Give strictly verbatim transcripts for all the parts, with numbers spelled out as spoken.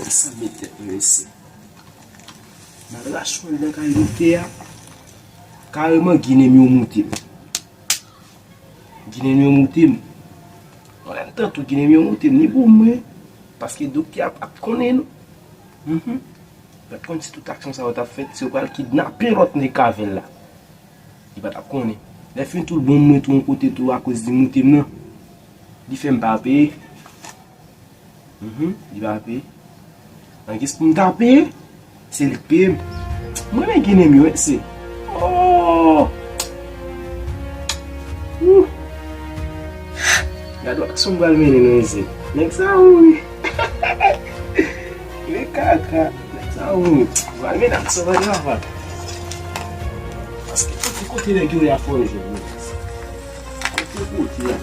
Sa met tèt mwen, mesye. M al rache pwen nan kay doktè a. Kareman, ginen m yo moute m. Ginen m yo moute m. Mwen menm tantou ginen m yo moute m, ni pou mwen. Paske doktè a pa t konnen, non. Mhm. Pa t konn si tout aksyon sa yo t ap fèt, si yo pral kidnape lòt nèg k avè l la. Li pa t ap konnen. Lè fini tou, l ban m mwen tou yon kote tou akoz li moute m nan. Li fè m pa peye. Mhm, li pa peye. Nan kès pou m ta peye, se li k peye m. Mwen renmen ginen m yo, se. Oh! Ouh! Gade aksyon m pral mennen nan isit. Nèg sa ou wi. Men kaka. Nèg sa ou wi. M pral mennen aksyon nan travay. Paske tout kote nèg yo ye a fò yo jwenn mwen. Tout kote a.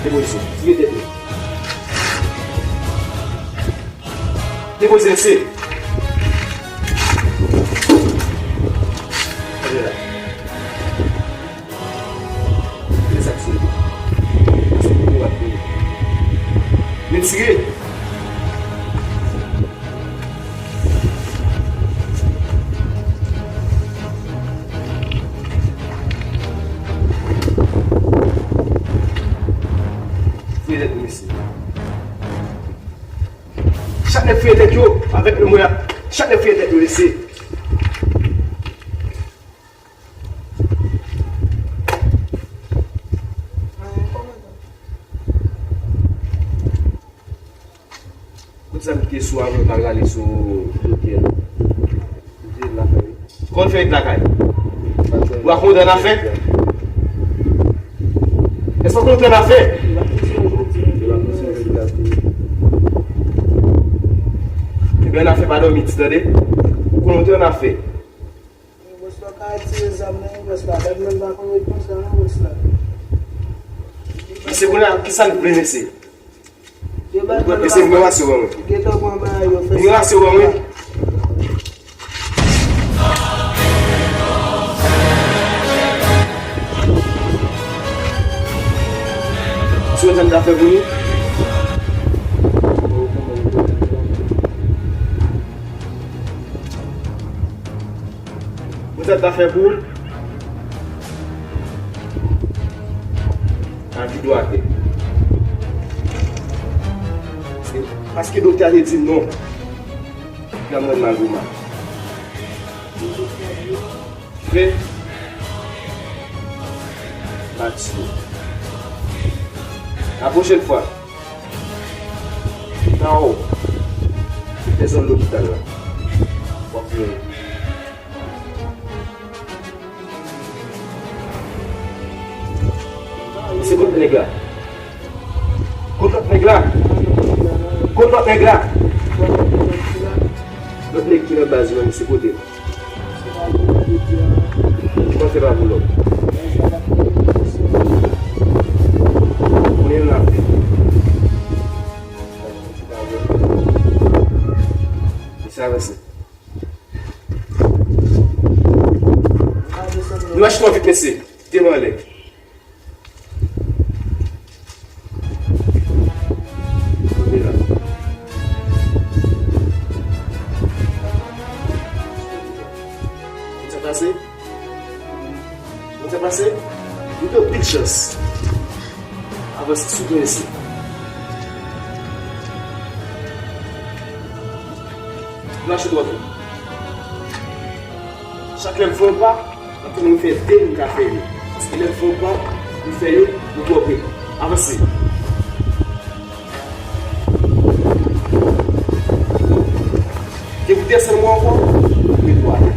Depoze, tire tèt ou. Depoze, mesye. Gade la. Fouye tèt yo avèk menm mwen. Chak nèg fouye tèt yo, mesye. Kote sa m kite sou a, mwen pral rale sou dotè. Dotè lakay. Kòman fè ret lakay? Ou pa konn ann afè? Èske w konn ann afè? Ebyen, ann afè pa dòmi, tande? Ou konn ann afè. Bòs la ka retire zam nan, bòs la. Lè m menm pa konn ret konsa, non, bòs la. Mesye, kounye a, kisa n vle, mesye? Yo ba l. Mesye, vin rase w ban mwen. Gentan pran bagay yo, fè. Vin rase w ban mwen. Si w wè sa m ta fè pou nou. Mwen sa ta fè pou ou? Ak ki dwa te? Se paske doktè a te di non. Nan mwen mal ou mal. Vre? Pati. La pwochèn fwa. Nan ou. Se zòn lopital la. W ap vini. Se kot nèg la? Kot lòt nèg la? Kot lòt nèg la? Lòt nèg ki nan baz yo, se kote l? Kòman se pa pou lòt? Kounye a n ap fè. Mesye avanse. Nou achte yon vit, mesye. Kite mwen anlè. Kanpe la. Sa pase? Konn sa pase? Nou gen anpil chans. Avanse, souple mesye. Mache twò vit. Chak lè m fè yon pa, m ap fè nou fè de, m ka fè yo. Paske lè m fè yon pa, m fè yo, nou twò pre. Avanse. Depi w desann mwen ankò, ou ret pou atè.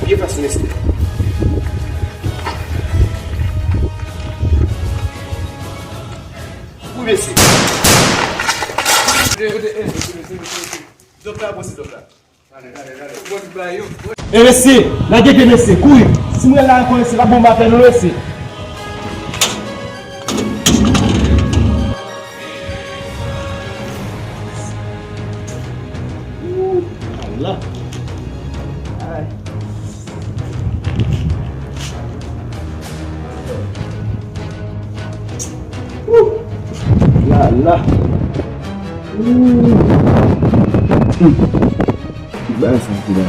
Byen fasil, mesye. Wi, mesye. Doktè a, bon, se doktè a. E mesye, lage pye mesye, kouri. Si m wè l la ankò mesye, l ap bon batay non mesye. Ooh, la la. Ay. Ooh, la la. Ooh. Hmm. Ki bagay sa ki la?